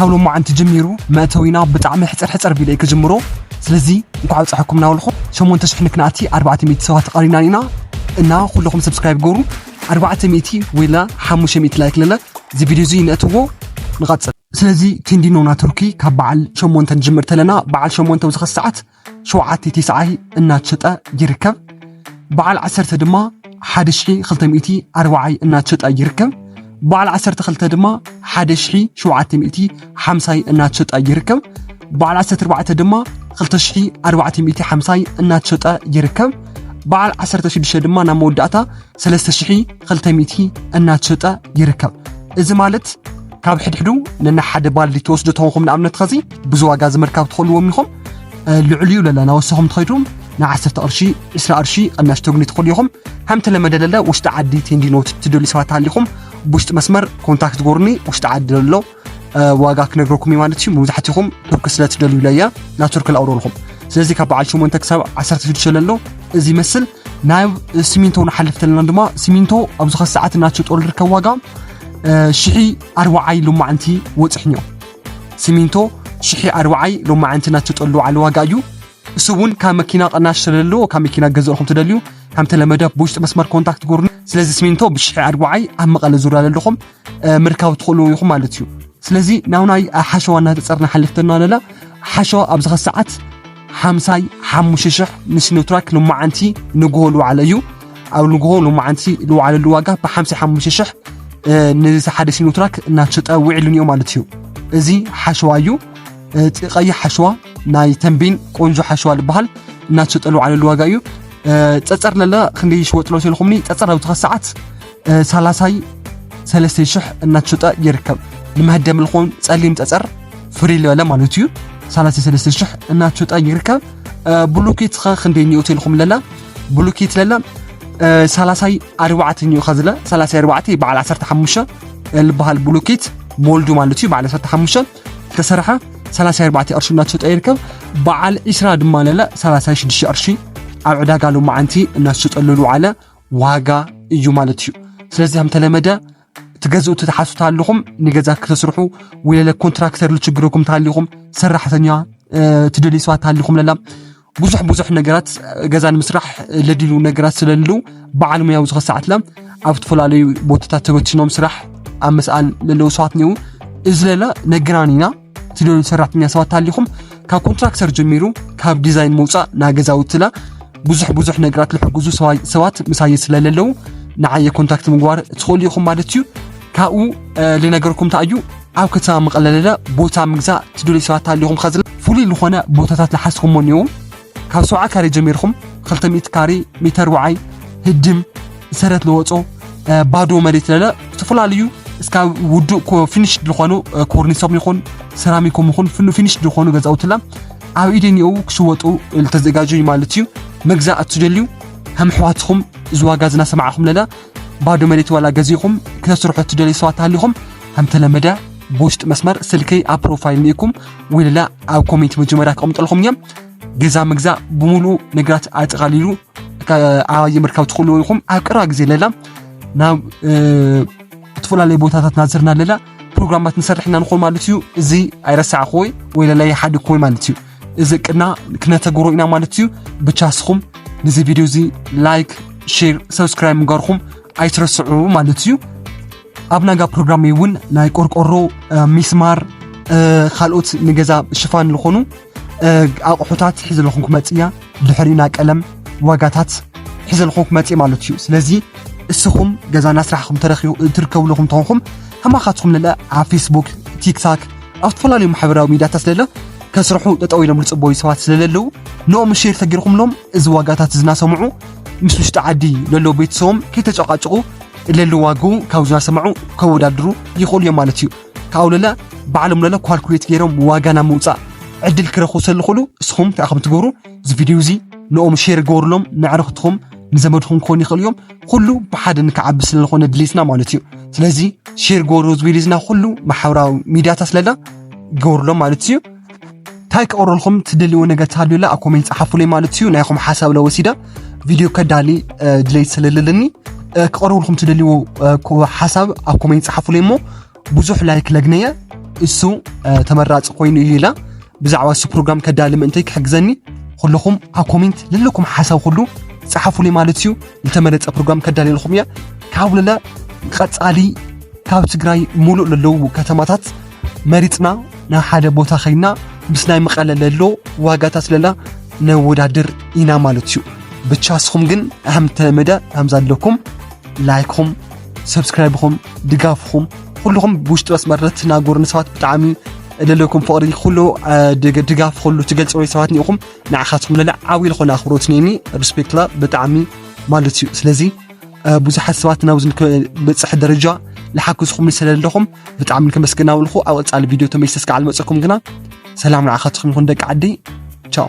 ካብ ሎማዓንቲ ጀሚሩ መእተዊና ብጣዕሚ ሕፅር ሕፅር ቢለ ክጅምሮ። ስለዚ እንኳዕ ኣብፀሐኩም እናበልኹ ሸሞንተ ሽሕ ንክንኣቲ ኣርባዕተ ሚእቲ ሰባት ተቐሪብና ኢና እና ኩለኹም ሰብስክራይብ ገሩ። ኣርባዕተ ሚእቲ ወይላ ሓሙሽተ ሚእቲ ላይክ ለለ እዚ ቪድዮ እዚ ነእትዎ ንቐፅል። ስለዚ ቴንዲኖ ናትሩኪ ካብ በዓል ሸሞንተ ንጅምር ተለና በዓል ሸሞንተ ኣብዚ ኸዚ ሰዓት ሸውዓተ ተስዓይ እናተሸጠ ይርከብ። በዓል ዓሰርተ ድማ ሓደ ሽሕ ክልተ ሚእቲ ኣርብዓይ እናተሸጠ ይርከብ። በዓል ዓሰርተ ክልተ ድማ ሓደ ሽሕ ሸውዓተ ሚእቲ ሓምሳይ እናተሸጠ ይርከብ። በዓል ዓሰርተ ኣርባዕተ ድማ ክልተ ሽሕ ኣርባዕተ ሚእቲ ሓምሳይ እናተሸጠ ይርከብ። በዓል ዓሰርተ ሽዱሽተ ድማ ናብ መወዳእታ ሰለስተ ሽሕ ክልተ ሚእቲ እናተሸጠ ይርከብ። እዚ ማለት ካብ ሕድሕዱ ነናይ ሓደ ባልዲ ትወስዶ ተኾንኩም ንኣብነት ኸዚ ብዙ ዋጋ እዚ ምርካብ ትኽእልዎም ኢኹም። እ፣ ልዕሊኡ ለለ ናወሰኹም ትኸይዱም ን ዓሰርተ ቅርሺ ዕስራ ቅርሺ ቅናሽ ተግኒ ትኽእሉ ኢኹም። ከም ተለመደ ለለ ውሽጢ ዓዲ ቴንዲኖ ትደልዩ ሰባት ሃሊኹም ብውሽጢ መስመር ኮንታክት ጎርኒ ውሽጢ ዓዲ ዘሎ እ፣ ዋጋ ክነግረኩም እዩ ማለት እዩ። መብዛሕትኹም ቱርክ ስለ ትደልዩ ኢለ እየ ናብ ቱርክ ላውረልኩም። ስለዚ ካብ በዓል ሸሞንተ ክሳብ ዓሰርተ ሽዱሽተ ለሎ እዚ ይመስል። ናብ ሲሚንቶ ንሓልፍ ተለና ድማ ሲሚንቶ ኣብዚ ኸዚ ሰዓት እናተሸጠሉ ዝርከብ ዋጋ እ፣ ሽሒ ኣርባዓይ ሎማዓንቲ ወፅሕንዮ። ሲሚንቶ ሽሒ ኣርባዓይ ሎማዓንቲ እናተሸጠሉ ዓለ ዋጋ እዩ። እሱ እውን ካብ መኪና ቅናሽ ስለለዎ ካብ መኪና ገዝእኹም ትደልዩ ከም ተለመደ ብውሽጢ መስመር ኮንታክት ጎርኒ። ስለዚ ሲሚንቶ ብሽሒ ኣርባዓይ ኣብ መቐለ ዙርያ ለለኹም እ፣ ምርካብ ትኽእሉ ኢኹም ማለት እዩ። ስለዚ ናብ ናይ ሓሸዋ እናተፀርና ሓልፍተና ለላ ሓሸዋ ኣብዚ ኸዚ ሰዓት ሓምሳይ ሓሙሽተ ሽሕ ንሲኖትራክ ሎማዓንቲ ንግሆ ልውዓለ እዩ። ኣብ ንግሆ ሎማዓንቲ ልውዓለሉ ዋጋ ብሓምሳይ ሓሙሽተ ሽሕ እ፣ ንዚ ሓደ ሲኖትራክ እናተሸጠ ውዒሉ እኒኦ ማለት እዩ። እዚ ሓሸዋ እዩ። እ፣ እቲ ቀይሕ ሓሸዋ ናይ ተንቤን ቆንጆ ሓሸዋ ዝበሃል እናተሸጠ ልውዓለሉ ዋጋ እዩ። እ፣ ፀፀር ለለ ክንደይ ይሽወጥሎ ሲልኩምኒ? ፀፀር ኣብዚ ኸዚ ሰዓት እ፣ ሰላሳይ ሰለስተ ሽሕ እናተሸጠ ይርከብ። ንመህደም ልኾን ፀሊም ፀፀር ፍሪ ልበለ ማለት እዩ። ሰላሳይ ሰለስተ ሽሕ እናተሸጠ ይርከብ። እ፣ ብሉኬት ኸ ክንደይ እኒኦ ተልኩም ለለ? ብሉኬት ለለ እ፣ ሰላሳይ ኣርባዕተ እኒኦ ኸ ዝለ ሰላሳይ ኣርባዕተ በዓል ዓሰርተ ሓሙሽተ እ፣ ልበሃል ብሉኬት ሞልዱ ማለት እዩ። በዓል ዓሰርተ ሓሙሽተ ዝተሰርሐ ሰላሳይ ኣርባዕተ ቅርሺ እናተሸጠ ይርከብ። በዓል ዕስራ ድማ ለለ ሰላሳይ ሽዱሽተ ቅርሺ ኣብ ዕዳጋ ሎማዓንቲ እናተሸጠሉ ልውዓለ ዋጋ እዩ ማለት እዩ። ስለዚ ከም ተለመደ ትገዝኡ ትትሓሱ ኣለኹም ንገዛ ክተስርሑ ወይ ለለ ኮንትራክተር ልችግረኩም ታሊኹም ሰራሕተኛ እ፣ ትደልዩ ሰባት ታሊኹም ለላ ብዙሕ ብዙሕ ነገራት እ፣ ገዛ ንምስራሕ ለድሉ ነገራት ስለልሉ በዓል ሙያዊ ዝኸሰዓትለ ኣብ ዝተፈላለዩ ቦታታት ተበቲኖም ስራሕ ኣብ መስኣል ለለዉ ሰባት እኒው እዚ ለለ ነግራን ኢና። ትደልዩ ሰራሕተኛ ሰባት ታሊኹም ካብ ኮንትራክተር ጀሚሩ ካብ ዲዛይን መውፃእ ናገዛውትላ ብዙሕ ብዙሕ ነገራት ልሕግዙ ሰዋ- ሰባት ምሳየ ስለለለዉ ንዓየ ኮንታክት ምግባር ትኽእሉ ኢኹም ማለት እዩ። ካብኡ እ፣ ልነገርኩም እንታይ እዩ ኣብ ከተማ መቐለ ለለ ቦታ ምግዛእ ትደልዩ ሰባት ታሊኹም ኸዚ ፍሉይ ዝኾነ ቦታታት ልሓስኹሞ እኒዉ ካብ ሰብዓ ካሬ ጀሚርኩም ክልተ ሚእቲ ካሬ ሜተር ወዓይ ህድም ሰረት ለወጾ እ፣ ባዶ መሬት ለለ ዝተፈላለዩ እስካብ ውዱእ ኮ- ፊኒሽድ ዝኾኑ እ፣ ኮርኒሶም ይኹን ሰራሚኮም ይኹን ፍኑ ፊኒሽድ ዝኾኑ ገዛውትላ ኣብ ኢደኒኡ ክሽወጡ ልተዘጋጀዩ ማለት እዩ። መግዛእ እትደልዩ ከም ኣሕዋትኹም እዚ ዋጋ ዝናሰማዕኹም ለለ ባዶ መሬት ዋላ ገዚእኹም ክተስርሑ እትደልዩ ሰባት ሃሊኹም ከም ተለመደ ብውሽጢ መስመር ስልከይ ኣብ ፕሮፋይል ኒእኩም ወይ ለለ ኣብ ኮሜንት መጀመርያ ክቕምጠልኩም እዮም። ገዛ ምግዛእ ብምሉኡ ነገራት ኣጠቓሊሉ ኣባየ ምርካብ ትኽእሉ ኢኹም። ኣብ ቀረባ ግዜ ለላ ናብ እ፣ ዝተፈላለዩ ቦታታት ናዘርና ለላ ፕሮግራማት ንሰርሕ ኢና ንኾን ማለት እዩ። እዚ ኣይረሳዕኹ ወይ ወይ ለላ ይሓድኩ ወይ ማለት እዩ። እዚ ቅድና ክነተግሮ ኢና ማለት እዩ። ብቻስኹም ንዚ ቪድዮ እዚ ላይክ፣ ሼር፣ ሰብስክራይብ ምግባርኩም ኣይትረስዑ ማለት እዩ። ኣብ ናጋ ፕሮግራም እውን ናይ ቆርቆሮ እ፣ ሚስማር እ፣ ካልኦት ንገዛ ሽፋን ዝኾኑ እ፣ ኣቑሑታት ሒዘልኹም ክመጽእ እያ። ድሕሪኡ ናይ ቀለም ዋጋታት ሒዘልኹም ክመጽእ ማለት እዩ። ስለዚ እስኹም ገዛ እናስራሕኹም ተረኺቡ- ትርከቡ ኣለኹም ተኾንኩም ከማኻትኩም ለለ ኣብ ፌስቡክ፣ ቲክታክ ኣብ ዝተፈላለዩ ማሕበራዊ ሚዲያታት ስለለ ከስርሑ ጠጠው ኢሎም ዝፅበዩ ሰባት ስለለለዉ ንኦም ሼር ተጊርኹምሎም እዚ ዋጋታት እዚ እናሰምዑ ምስ ውሽጢ ዓዲ ለለዉ ቤተሰቦም ከይተጨቃጭቁ ለሉ ዋግኡ ካብ ዝናሰምዑ ከወዳድሩ ይኽእሉ እዮም ማለት እዩ። ካብኡ ለለ ባዕሎም ለለ ኳልኩሌት ገይሮም ዋጋ ናብ ምውፃእ ዕድል ክረኽቡ ስለዝኽእሉ እስኹም እንታይ ኢኹም ትገብሩ? እዚ ቪድዮ እዚ ንኦም ሼር ገበሩሎም፣ ንዕርኽትኹም ንዘመድኹም ክኾኑ ይኽእሉ እዮም። ኩሉ ብሓደ ንክዓቢ ስለዝኾነ ድሌትና ማለት እዩ። ስለዚ ሼር ገበሩ እዚ ቪድዮ እዚ ናብ ኩሉ ማሕበራዊ ሚዲያታት ስለለ ገበሩሎም ማለት እዩ። እንታይ ክቐርበልኩም ትደልይዎ ነገር ተሃልዩላ ኣብ ኮሜንት ጸሓፉለይ ማለት እዩ። ናይኹም ሓሳብ ለወሲደ ቪድዮ ከዳሊ እ፣ ድሌት ስለለለኒ እ፣ ክቐርበልኩም ትደልይዎ እ፣ ኮ- ሓሳብ ኣብ ኮሜንት ጸሓፉለይ እሞ ብዙሕ ላይክ ለግነየ እሱ ተመራፂ ኮይኑ እዩ ኢላ። ብዛዕባ እሱ ፕሮግራም ከዳሊ ምእንተይ ክሕግዘኒ ኩልኹም ኣብ ኮሜንት ለለኩም ሓሳብ ኩሉ ጸሓፉለይ ማለት እዩ። ዝተመረፀ ፕሮግራም ከዳልየልኩም እያ። ካብ ለለ ቀጻሊ ካብ ትግራይ ሙሉእ ለለዉ ከተማታት መሪፅና ናብ ሓደ ቦታ ከይና ምስ ናይ መቐለ ለሎ ዋጋታት ለላ ነወዳድር ኢና ማለት እዩ። ብቻ እስኹም ግን ኣህም ተለመደ ኣህም ዛለኩም ላይክኹም፣ ሰብስክራይብኹም፣ ድጋፍኹም ኩልኹም ብውሽጢ መስመር ትናገሩኒ ሰባት ብጣዕሚ ለለኩም ፍቕሪ ኩሉ ድጋፍ ኩሉ ትገልፅሉ ሰባት ኒኹም ንዓኻትኩም ለለ ዓብዪ ዝኾነ ኣኽብሮት ነኒ ሪስፔክት ላ ብጣዕሚ ማለት እዩ። ስለዚ ብዙሓት ሰባት ናብ ዝንበፅሕ ደረጃ ልሓግዝኹም ስለለኹም ብጣዕሚ ከመስግና ውልኹ ኣብ ቀፃሊ ቪድዮ ተመይሰስ ከዓል መፀኩም ግና ሰላም ንዓኻትኩም ይኹን ደቂ ዓዲ። ቻው።